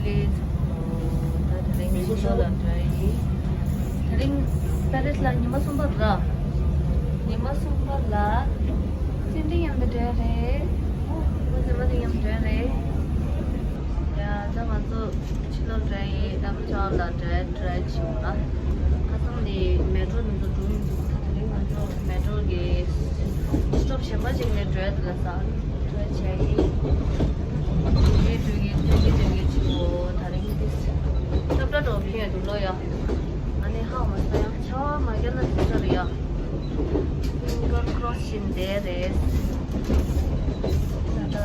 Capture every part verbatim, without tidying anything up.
ད་དེ་རིང་ཕྱི་ལོགས་ལ་འགྲོ་ཡི། དེ་རིང་པེ་རིས་ལ་ཉི་མ་གསུམ་པ་ར། ཉི་མ་གསུམ་པ་ལ་ཅི་འདྲ་ཡང་འདི་འདྲ་རེད། ཉི་མ་གསུམ་པ་འདི་ཡང་འདྲ་རེད། ཡ་ད་ང་ཚོ་ཕྱི་ལོགས་འགྲོ་ཡི། ཨེ་ཕལ་ཊའོན་ལ་འགྲོ་འགྲོ་བྱུང་ཨ། ཁ་སང་ནས་མེ་ཊོ་ནང་དུ་འགྲོ་མི་འདུག་ད་དེ་རིང་ང་ཚོ་མེ་ཊོ་གི་སི་ཊོབ་གཞན་པ་ཅིག་ནས་འགྲོ་ཡ་དེ་ལ་ས་འགྲོ་བྱས་ཡིན། འགྲོ་གི་འགྲོ་གི་འགྲོ་གི་འགྲོ་གི་ཆུ་བོ་ད་རིང་དེ་སྐྱབས་འགྲོ་འཕེན་ཡ་འདུག་ལོ་ཡ། ཨ་ནི་ཧ་མ་ས་ཡང་ཆར་པ་མ་བརྒྱབ་ན་འགྲིག་ས་རེད་ཡ། ཕིང་གར་ཀོ་རོ་སི་བཞིན་བསྡད་རེད། ད་ལྟ་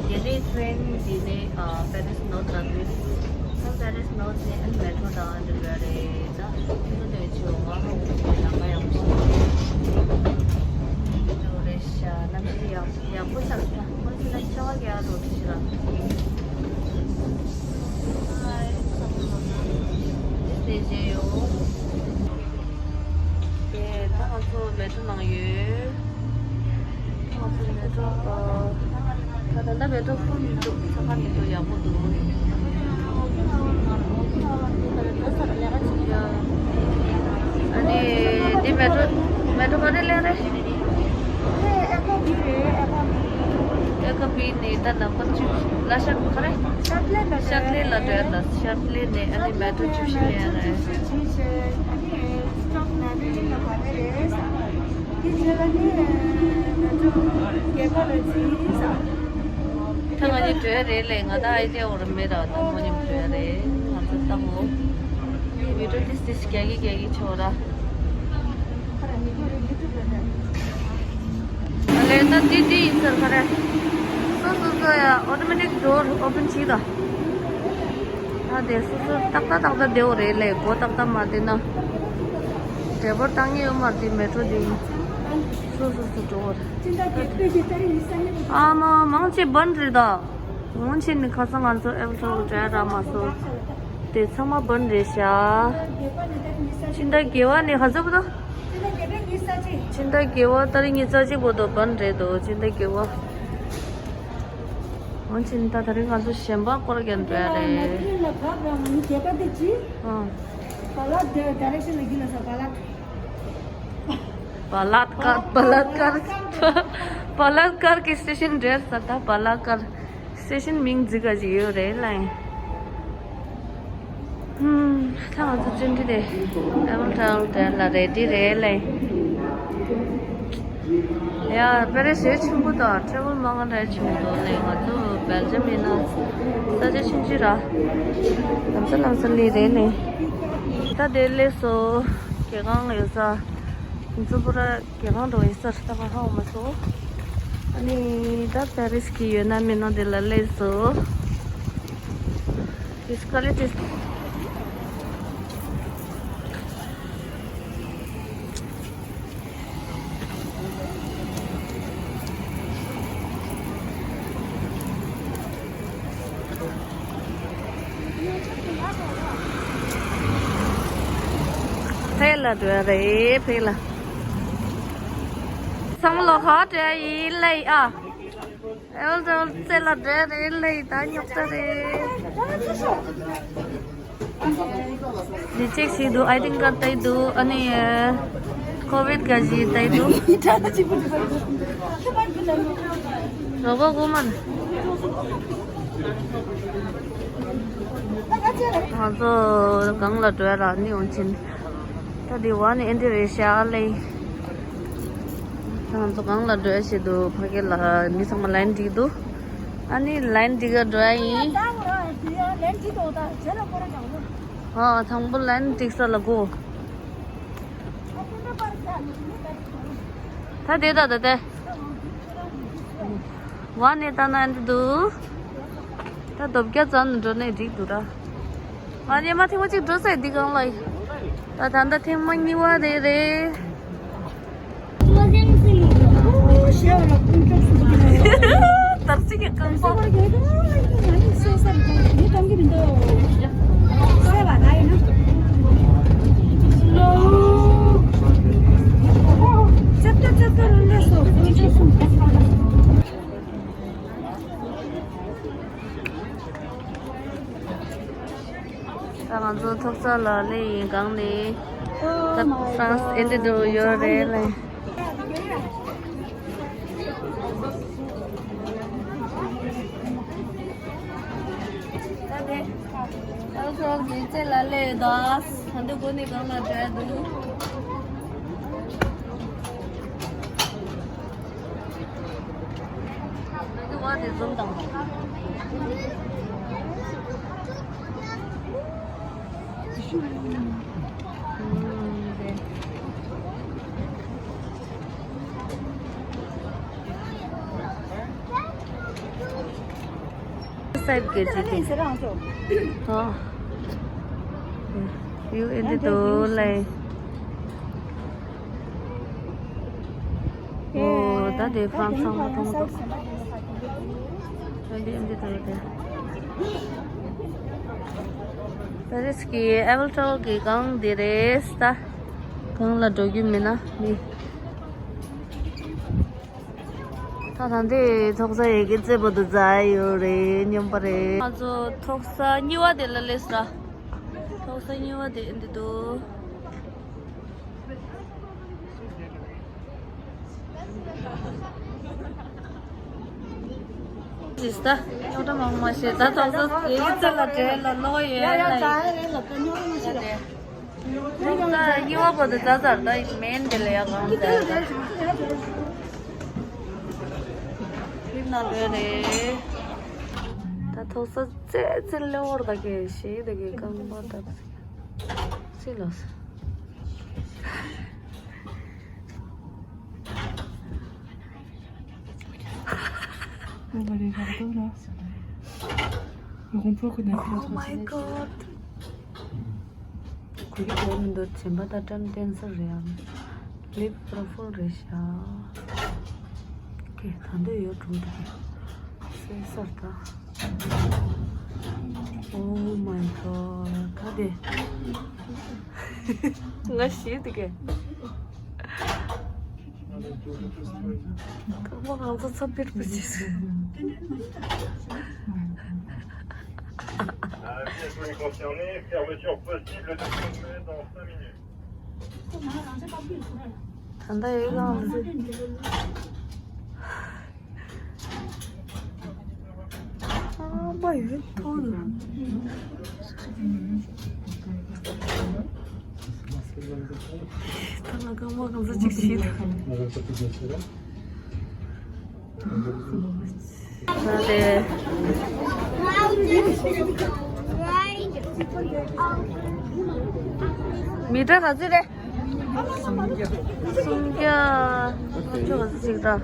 ལྡི་ལི་ཊེ་རེན་འདི་ནས་ཨ་པེ་རིས་ནོར་ཐ་འགྲོ་གི་འདུག་ད་པེ་རིས་ནོར་ཐ་ནས་ཨ་ནི་མེ་ཊོ་དང་འགྲོ་གི་རེད། ད་ཁྱོད་ཚོ་དེ་ཆོ་ང་ཧ་གོ་གི་ཡག་པ་ཡག་པོ་ཞིག་འགྲོ་རེད་ཤག་གནམ་གཤིས་ཡག་ཡག་པོ་ཆགས་ཤག་ཁོ་ཚོ་ལ་ཆར་པ་རྒྱག་འགྲོ་དུས་ཤི་ར། ཧའི། དེ་བྱས་ཡོད། དེ་ད་ང་ཚོ་མེ་ཊོ་ནང་ཡོད། ང་ཚོ་མེ་ཊོ་ཨ། ད་ད་ལྟ་མེ་ཊོ་ཕུལ་མི་འདུག་ས་ཁ་མི་འདུག་ཡག་པོ་འདུག་ཡ། ཨ་ནི་འདི་མེ་ཊོ་མེ་ཊོ་ག་རེ་ལེན་རེད། ཨེ་ཀ་བི་རེད། ཨེ་ཀ་བི། ཨེ་ཀ་བི་ནས་ད་ནམ་བར་ཅིག་ལ་ཤར་ག་རེ། ཤར་ལེ་ལ་འགྲོ་ཡ་ད། ཤར་ལེ་ནས་ཨ་ནི་མེ་ཊོ་བཅུ་བཞི་ལེན་ཡ་རེད། ཨ་ནི་སི་ཊོབ་ན་ནི་ལ་ག་རེ་རེད། དེ་རྗེས་ལ་ནི་ང་ཚོ་རྒྱལ་ཁབ་ལ་འཛིན་ས། ད་ང་གཉིས་འགྲོ་ཡ་རེད་ལེ། ང་ད་ཨའི་ཌི་ཡ་འོ་ར་མེད་ར། ད་མོ་མཉམ་འགྲོ་ཡ་རེད། ང་ཚོ་ལྟ་མོ། ངའི་བི་ཌིའོ་ཏིས་ཏིས་རྒྱག་གི་རྒྱག་གི་ཆོག་ར། ཨ་ལེ་ད་ཏི་ཏི་ཡིན་ཟེར་ག་རེ། སོ་སོ་སོ་ཡ་ཨོ་ཊོ་མེ་ཊིག་ཌོར་ཨོ་པན་བྱེད་ད། ད་དེ་སོ་སོ་ཏག་ཏག་ཏག་ཏག་བསྡད་ཡོད་རེད་ལེ། སྒོ་ཏག་ཏག་མ་བསྡད་ན་འགྲེལ་པར་བཏང་ངེས་ཡོད་མ་རེད། དེ་མེ་ཊོ་དེ་སོ་སོ་སོ་འགྲོ་བར། ཨ་མ་མང་ཆེ་བན་རེད་ད། འོང་ཕྱིན་ནི་ཁ་སང་ང་ཚོ་ཨེ་ཕལ་ཊའོན་འགྲོ་ཡ་རག་མ་སོང་། དེ་ཚང་མ་བན་རེད་ཤག་ཕྱི་ཟླ་བརྒྱད་པ་ནས་ག་ཚོད་བར་དུ། ཕྱི་ཟླ་བརྒྱད་པ་ཉི་ཤུ་རྩ་གཅིག་ཕྱི་ཟླ་བརྒྱད་པ་ཏ་རིག་ཉི་ཤུ་རྩ་གཅིག་བར་དུ་བན་རེད་འདུག་ཕྱི་ཟླ་བརྒྱད་པ། འོང་ཕྱིན་ད་དེ་རིང་ང་ཚོ་གཞན་པ་སྐོར་རྒྱག་འགྲོ་ཡ་རེད། ཨ། བ་ལ་ཀར། བ་ལ་ཀར། བ་ལ་ཀར་གྱི་སི་ཊེ་ཤན་འགྲོ་ས་ད་བ་ལ་ཀར། སི་ཊེ་ཤན་མིང་འཛི་ག་ཅིག་ཡོད་རེད་ལ། ཧུམ། ད་ང་ཚོ་ཅི་འདྲ་དེ་ཨེ་ཕལ་ཊའོན་དེ་ལ་རེ་ཌི་རེད་ལ། ཡ། པེ་རིས་ཞེ་ཆེན་པོ་དང་ཊེ་རེ་ཝལ་མང་ང་འདྲ་ཆེན་པོ་འདུག་ལ། ང་ཚོ་སྦེལ་ཇམ་ཡིན་ན་ས་ཆ་ཆུང་ཆུང་ར། ལམ་སང་ལམ་སང་ལ་རེད་ལ། ད་དེ་སླེབས་སོང་། གྱལ་ཁང་ཡོད་ས། ང་ཚོ་པུ་ར་གྱལ་ཁང་འགྲོ་ཡི་སར་ད་ང་ཧ་འོ་མ་སོ། ཨ་ནི་ད་པེ་རིས་ཀྱི་ཡོད་ན་མིན་ན་དེ་ལ་སླེབས་སོང་། དེ་སྐ་ལེ་དེ། ཕེ་ལ་འགྲོ་རེད་ཕེ་ལ། སང་ལོ་ཧ་འདྲ་ཡིན་ལེ་ཨ། ཨེ་ཝལ་ཏྲ་ཝལ་རྩེ་ལ་འགྲོ་རེད་ལེ་ད་རྙོག་དྲ་རེད། ལི་ཅེག་ཞིག་འདུག་ཨའི་ཌེན་ཊི་ཀར་ལྟ་ཡི་འདུག་ཨ་ནི་ཀོ་བིད་ག་ཞིག་ལྟ་ཡི་འདུག་རོགས་པ་གོ་མ་ན། ང་ཚོ་སྒང་ལ་འགྲོ་ཡ་རག་ནི་འོང་ཕྱིན། ད་དེ་བ་ནི་ཨེ་འདི་རེད་ཤག་ལེ། ང་ཚོ་སྒང་ལ་འགྲོ་ཡ་ཞིག་འདུག་ཕ་གི་ལ་མི་ཚང་མ་ལའིན་འགྲིག་འདུག་ཨ་ནི་ལའིན་འགྲིག་ག་འགྲོ་ཡ་ཡིན། ཨ། དང་པོ་ལའིན་འགྲིག་ས་ལ་གོ། ད་དེ་ད་ད་དེ། ཝ་ནི་ད་ན་འདི་འདུག་ད་རྡོ་བརྒྱ་ཙམ་ནས་འགྲོ་ནས་འགྲིག་འདུག་ད། ཨ་ནི་མ་ཐེངས་མ་གཅིག་འགྲོ་ས་འདི་གང་ལ་ཡིན། ད་ད་ད་ཐེངས་མ་གཉིས་པ་རེད་རེད། དར་ཚིག་གི་རྐང་པ། ད་ང་ཚོ་ཐོག་ས་ལ་སླེབས་ཡིན། སྒང་ནས་ད་ཧྥ་རན་སི་ཨེ་འདྲ་འགྲོ་ཡོད་རེད་ལ། ད་དེ་ཨེ་ཕེལ་ཊོ་གི་རྩེ་ལ་སླེབས་ཡོད། ད་ད་འདི་སྒོ་ནས་སྒང་ལ་འགྲོ་ཡ་འདུག་ང་གི་བ་དེ་ཛུམ་བཏང་། སའིཌ་གི་ཅི་དེ། ཨ། ཡུ་ཨེ་འདི་དོ་ལའི། ཨོ། ད་དེ་ཧྥ་རན་སི་ཚང་མ་མཐོང་འདུག་ཨེ་འདི་ཨེ་འདི་དོ་དེ། པེ་རིས་ཀྱི་ཨེ་ཕེལ་ཊོ་གི་སྒང་འདི་རེད། ད་སྒང་ལ་འགྲོ་རྒྱུ་མིན་ན་མི། ད་ད་འདི་ཐོག་ས་ཡི་གེ་རྩེ་པོ་དུ་འཛའ་ཡོད་རེད། སྙོམས་པ་རེད། ང་ཚོ་ཐོག་ས་གཉིས་པ་དེ་ལ་སླེབས་ས། ཐོག་ས་གཉིས་པ་དེ་འདི་འདུག་ཇི་སྟ་ཡོད་མང་མ་ཤེས། ད་ཐོག་ས་ཡི་གེ་རྩེ་ལ་བྲེལ་ལ་ལོག་ཡོད་ལ། ད་གཉིས་པ་པོ་དེ་ཙ་ཙར་ད་མེན་དེ་ལ་ཡག་གང་ཟེར་ད། ཁྱིམ་ནང་ལོས་རེད། ད་ཐོག་ས་ཙེ་ཙེ་ལེ་འོར་ད་གེ་ཤེས་ད་གེ་རྐང་པ་ད་སི་ལོ་ས། Oh my God. ཁོ་གི་སྐོར་མི་འདུག་བྱེད་པ་ད་ཀྲམ་ཏན་སར་རེད་ཨམ། ལིབ་པོ་རོ་ཕོལ་རེད་ཤག་ཁེ་ད་འདོད་ཡོད་འགྲོ་འདུག་སེ་སར་ད། Oh my God. ད་དེ་ང་ཤི་འདུག་གས། ཁང་པ་གང་ཚོ་ཚབ་པིར་པིར་བྱེད་སོང་། La pièce non concernée, fermeture possible de ce côté dans cinq minutes. ད་ལྟ་ཡོད་ལ། ཨ་མ་ཡོད་ཐོག་ལ། ད་ང་རྐང་པ་གང་ཚོད་ཅིག་ཤི་ད། ད་དེ། མི་ཊར་ག་ཚོད་རེད། སུམ་བརྒྱ། སུམ་བརྒྱ། ཁོ་ཚོ་ག་ཚོད་ཅིག་ད། ད་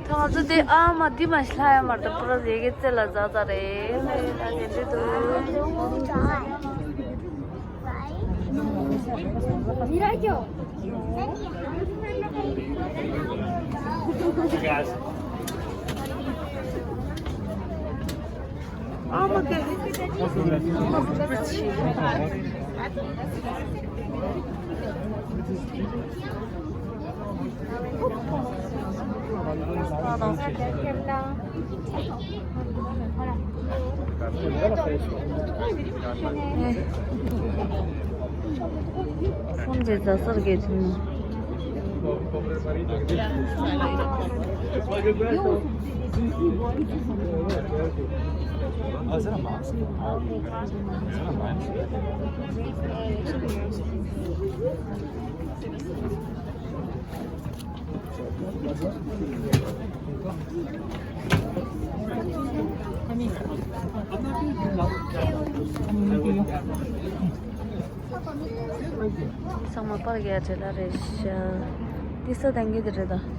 ང་ཚོ་དེ་ཨ་མ་འདི་མ་ཤི་ལྷ་ཡ་མར་ད་པུ་ར་ཡི་གེ་རྩེ་ལ་འཛག་འཛག་རེད། ད་དེ་འདྲ་འདུག་ཨ་མ་དེ། སོང་རྗེས་རྫ་སར་གས་ཐུང་། ཚང་མ་པར་རྒྱག་བྱེད་ལ་རེད་ཤག་འདི་ས་དང་གི་དེ་རེད་ད།